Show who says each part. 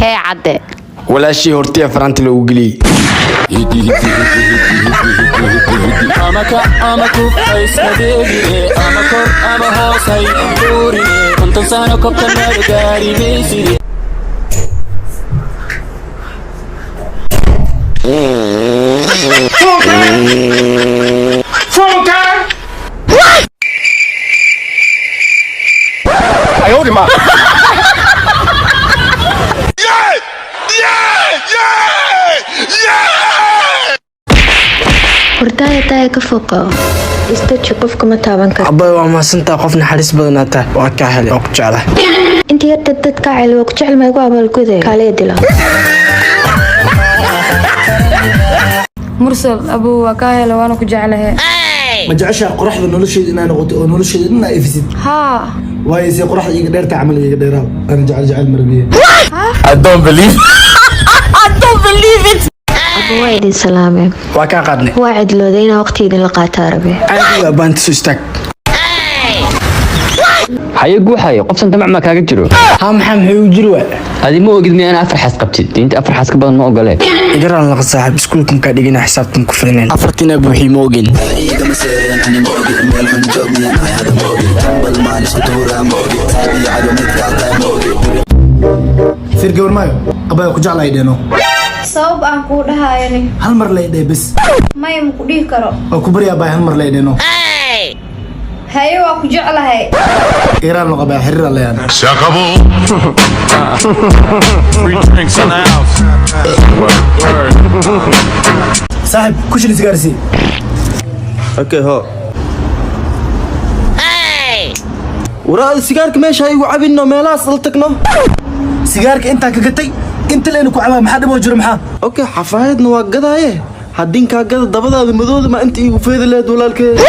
Speaker 1: Hee cadde.
Speaker 2: Walaashii hortiya faraanta loogu geliyey.
Speaker 3: Ama kac ama kuf hayskadeegine, ama kor ama hoos hay buurine, 50 sano kobta meel gaari mayside.
Speaker 4: Hurdaaya taaya ka foqo. Istaji, qofka ma taaban karo.
Speaker 2: Abay, waa mahadsantaa, qof naxariis badanaa tahay, waa kaa helay, waa ku jeclahay.
Speaker 4: Inta yarta dadka cel waa ku jecel, ma igu abaalguday? Kaalee dila.
Speaker 5: Mursal abuu, waa kaa helay, waana ku jeclahay.
Speaker 6: Ma jeceshaha qoraxda nolosheeda inaa noqoto oo nolosheeda dhan aa ifisid?
Speaker 5: Haa.
Speaker 6: Waayo, se qoraxda iiga dheerta camal iiga dheeraa, ana jecel jecel marabiye.
Speaker 4: Abu, waa idin salaamay.
Speaker 2: Waa kaa qaadnay.
Speaker 4: Waa cidlooday, inaa waqti idinla qaataa rabe.
Speaker 2: Caadi waa, baanta soo istaag.
Speaker 7: Haye guuxayo, qof santamac maa kaaga jiro?
Speaker 2: Haa, maxaa u jiri waa?
Speaker 7: Adi ma ogid miya inaa afar xaas qabtid? Diinta afar xaas ka badan ma ogole.
Speaker 2: Igaraan laqa saaxiib, iskuulka makaa dhigina xisaabtan ku filnayn, afartina buuxii, ma ogin.
Speaker 6: Fir gabar maayo, abaa ku jeclahay dheeno.
Speaker 5: Sabab aan kuu dhahayani?
Speaker 6: Hal mar lay dheh bes.
Speaker 5: Maya, ma ku dhihi karo.
Speaker 6: Waa ku baryaa abaa, hal mar lay dheeno.
Speaker 5: Haye, waa ku jeclahay.
Speaker 6: Igaraan noq abaa, xiriir layaan.
Speaker 8: Free drinks in the house. Word.
Speaker 6: Saaxib, ku shil sigaarsi.
Speaker 9: Okay, ho waraada sigaarka meesha ha igu cabinno, meelahaas la tagno.
Speaker 6: Sigaarka intaan ka gatay inta leenu ku cabaa, maxaa dhiboo jiro, maxaa?
Speaker 9: Okay, xafaayadna waa gadaaye, haddinkaa gada dabadaada madooda ma inta iigu feedi lahayd, walaalkee?